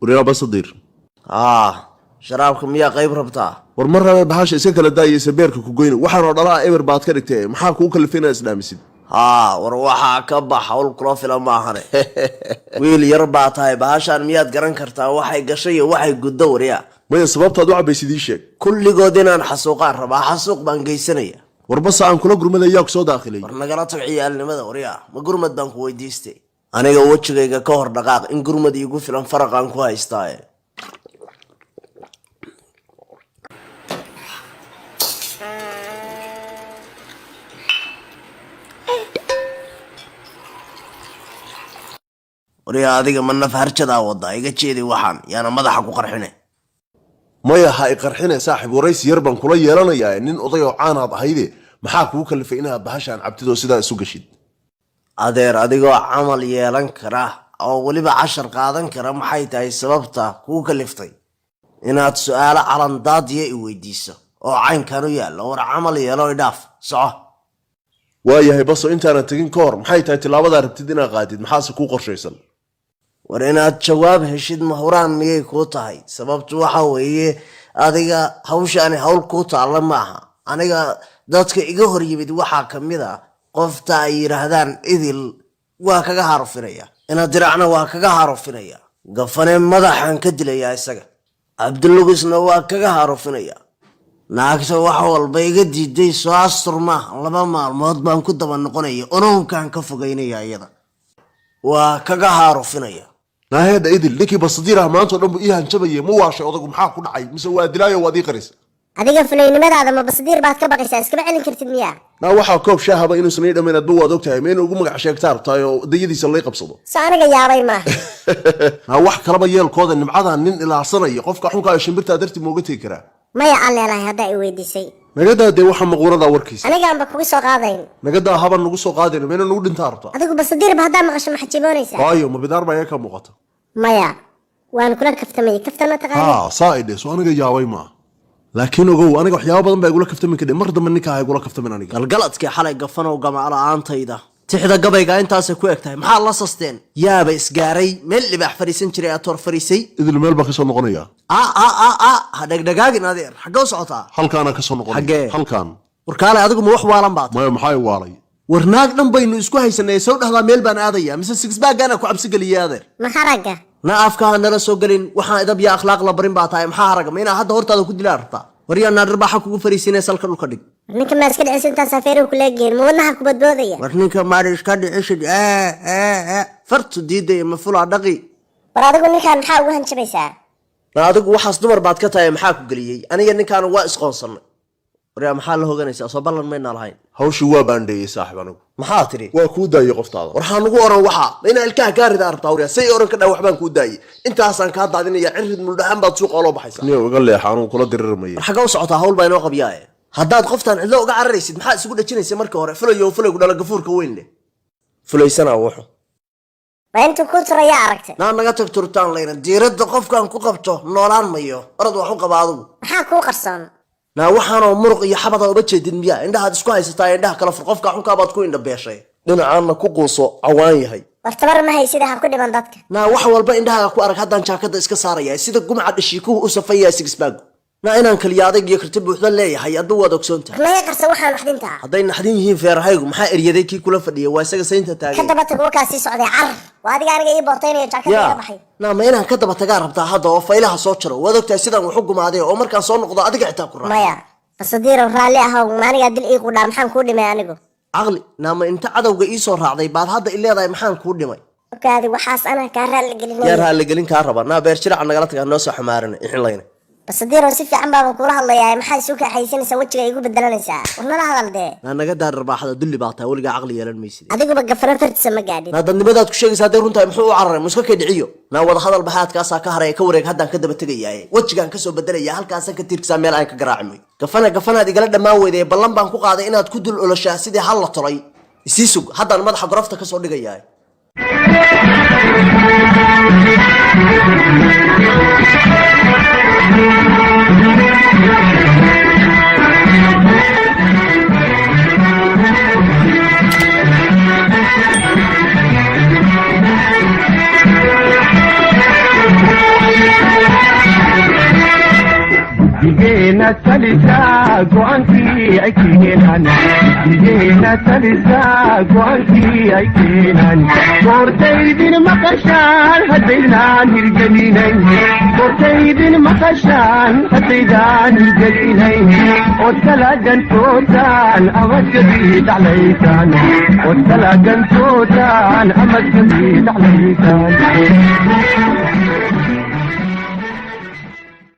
Waryaa Basadiir. Haa, sharaabka miyaa qayb rabtaa? War mar rabe, bahasha iska kala daayaysa, beerka ku goyna. Waxaanoo dhalaa eber baad ka dhigtay. Maxaa kuu kalifay inaad isdhaamisid? Haa, war waxaa ka bax, hawl kula filan maahane. Wiil yar baa tahay, bahashaan miyaad garan kartaa waxay gashay iyo waxay guddo, waryaa? Maya, sababtaad u cabaysid ii sheeg. Kulligood inaan xasuuqaan rabaa, xasuuq baan geysanaya. War basa, aan kula gurmadayaa ku soo daakhilay. War nagala tag ciyaalnimada, waryaa. Ma gurmad baan ku weydiistay? Aniga wejigayga ka hor dhaqaaq, in gurmad iigu filan faraqaan ku haystaaye. Waryaa, adiga ma naf harjadaa wadaa? Iga jeedi, waxaan yaana madaxa ku qarxine. Maya, ha i qarxine saaxib. Waraysi yar baan kula yeelanayaa. Nin oday oo caanaad ahayde, maxaa kugu kalifay inaad bahashaan cabtid oo sidaa isu gashid? Adeer, adigoo camal yeelan kara oo weliba cashar qaadan kara, maxay tahay sababta kuu kaliftay inaad su-aalo calandaadiya i weydiiso oo caynkan u yaallo? War camal yeelo, idhaaf, soco. Waayahay baso, intaanan tegin ka hor, maxay tahay tilaabadaa rabtid inaad qaadid? Maxaase kuu qorshaysan? War inaad jawaab heshid mahuraan miyay kuu tahay? Sababtu waxa weeye, adiga hawshaani hawl kuu taalla maaha. Aniga dadka iga hor yimid waxaa ka mid a qofta ay yidhaahdaan Idil, waa kaga harufinaya. Inaad diracna waa kaga harufinaya. Gafane madaxaan ka dilayaa isaga. Cabdilugisna waa kaga harufinaya. Naagta wax walba iga diiday, soo astur maaha. 2 maalmood baan ku daba noqonaya, onoonkaan ka fogeynaya, iyada waa kaga haarufinaya. Naaheedha Idil, ninkii Basadiir ah maanta o dhan buu ii hanjabayay. Ma waashay odagu? Maxaa ku dhacay? Mise waa dilaayo waad ii qaris? Adiga fulaynimadaada ma Basadiir baad ka baqaysaa? Iskama celin kartid miyaa? Naa, waxaa koob shaahaba inuusan ii dhammayn adba waad ogtahay. Ma inuu ugu magac sheegtaa rabtaay oo dayadiisa lay qabsado? So aniga yaabay maaha. Naa, wax kalaba yeelkooda, nimcadan nin ilaacsanaya qofka xunka shimbirtaa dartii mooga tegi karaa? Maya, aan leelahay haddaa i weydiisay. Nagadaa dee, waxaa maquuradaa warkiisa. Anigaanba kugu soo qaadayn. Nagadaa, haban nagu soo qaadayna. Mayna nagu dhintaa rabtaa? Adigu Basadiirba haddaa maqasho ma xajiboonaysaa? Waayo, ma bidaar baa iyaga ka muuqata? Maya, waan kula kaftamayay. Kaftan ma taqaani? Haa, saa idhe. Soo aniga yaabay maaha. Laakiin ogow, aniga waxyaaba badan baa igula kaftamin kadhe. Mar dambe ninkaa ha igula kaftamin aniga. Galgaladkii xalay, gafanow, gama la-aantayda tixda gabayga intaasay ku eg tahay. Maxaa la sasteen? Yaaba isgaaray meel libaax fadhiisan jiray atoor fadhiisay. Idil, meel baa kasoo noqonaya. A a a a, ha dhegdhagaagin adeer. Xaggee u socotaa? Halkaanaa kasoo noqonaya. Xaggee? Halkaan. Warkaale, adigu ma wax waalan baad? Maya, maxaa i waalay? War naag dhan baynu isku haysanay, sow dhahdaa meel baan aadaya, mise sixbaagaana ku cabsi geliyay adeer? Ma haragga? Na afka ha nala soo gelin. Waxaan idab iyo akhlaaq la barin baa tahay. Maxaa haraga? Ma inaa hadda hortaada ku dilaa rabtaa? Waryaa, naadharbaaxa kugu fariisinaya, salka dhulka dhig. War ninka maa iska dhicisa intaan saafeeruhu kula geen? Ma wadnaha ku badboodaya? War ninka maar iska dhicisid, fartu diidaya, ma fulaa dhaqi. War adigu ninkaan maxaa ugu hanjabaysaa? Na adigu waxaas dumar baad ka tahay, maxaa ku geliyey? Aniga ninkaanu waa isqoonsannay. Waryaa, maxaa la hoganaysaa? Soo ballan maynaa lahayn? Hawshii waa baandheeyey saaxib anigu. Maxaa tidhi? Waa kuu daayey qoftaada. War waxaa nagu oran waxaa ma inaa ilkaha kaa ridaa rabtaa? Waryaa, say oran ka dhaa, waxbaan kuu daayey, intaasaan kaa daadinaya. Cirid muldhaxan baad suuqa oloo baxaysaa. Niyow, iga leexa, anugu kula dirirmaya. War xagga u socotaa? Hawl baa inoo qabyaaye. Haddaad qoftaan cidlo uga cararaysid, maxaa isugu dhajinaysa marka hore? Fulayo, fulaygu dhala, gafuurka weyn leh, fulaysanaa wuxu. Waa intuu kuu turayaa aragtay. Naa naga tag, turtaan layna diiradda qofkaan ku qabto noolaan mayo. Orad, wax u qaba adigu. Maxaa kuu qarsoon? Naa, waxaanoo muruq iyo xabada uma jeedid miyaa? Indhahaad isku haysataa, indhaha kala fur. Qofka xunkaa baad ku indha beeshay, dhinacaanna ku quuso, cawaan yahay. War tabar ma haysida, ha ku dhiman dadka. Naa, wax walba indhahaaga ku arag. Haddaan jaakada iska saaraya, sida gumaca dhashiikuhu u safan yahay sixbaagu. Naa, inaan kaliya adag iyo karti buuxda leeyahay adba waad ogsoon tahay. War naga qarsan waxaan naxdintaa. Hadday naxdin yihiin feerahaygu, maxaa eryaday kii kula fadhiyay? Waa isaga saynta Ka taagay. daba tag, wakaa sii socday. Carar, waa adiga aniga ii boortaynayo jaakada iga Ya baxay. naa, ma inaan ka daba tagaa rabtaa hadda oo faylaha soo jaro? Waad ogtahay sidaan wax u gumaaday, oo markaan soo noqdo adiga xitaa ku raac. Maya, Basadiirow, raalli ahow. Ma anigaa dil ii qudhaa? Maxaan kuu dhimay anigu? Caqli naa, ma inta cadowga ii soo raacday baad hadda i leedahay maxaan kuu dhimay? Ogaadi, waxaas anaa kaa raalli Yaa gelinaya. Raalligelin kaa raba? Naa, beer jiraca nagala tagaa, noo soo xamaarina ixinlayna. Basadiirow, si fiican baaban kuula hadlayaa. Maxaa isu kaxaysanaysaa? Wejiga igu bedelanaysaa. War nala hadal dee. Naa, naga daar rarbaaxda. Dulli baa tahay, weligaa caqli yeelan maysid. Adiguba gafana fartisa ma gaadhin. Naa, dadnimadaad ku sheegaysa hadday run tahay, muxuu u cararay? Muska kay dhiciyo. Naa, wada hadal baxaadkaasaa ka haraya. Ka wareeg, haddaan ka daba tegayaaye. Wejigaan kasoo bedelaya, halkaasaan ka tiirkisaa, meel aan ka garaacimay. Gafana gafanaad igala dhammaan weyday. Ballan baan ku qaaday inaad ku dul oloshaa sidii hal la tolay. Isii sug, haddaan madaxa gorofta kasoo dhigayaa. Geyigeena talisaa go'aankii ay keenaan, geyigeena talisaa go'aankii ay keenaan, goortaydin maqashaan haddaydaan hirgelinayn, goortaydin maqashaan haddaydaan hirgelinayn, ood kala gantootaan amad gabii dhaclaysaan, ood kala gantootaan amad gabii dhaclaysaan.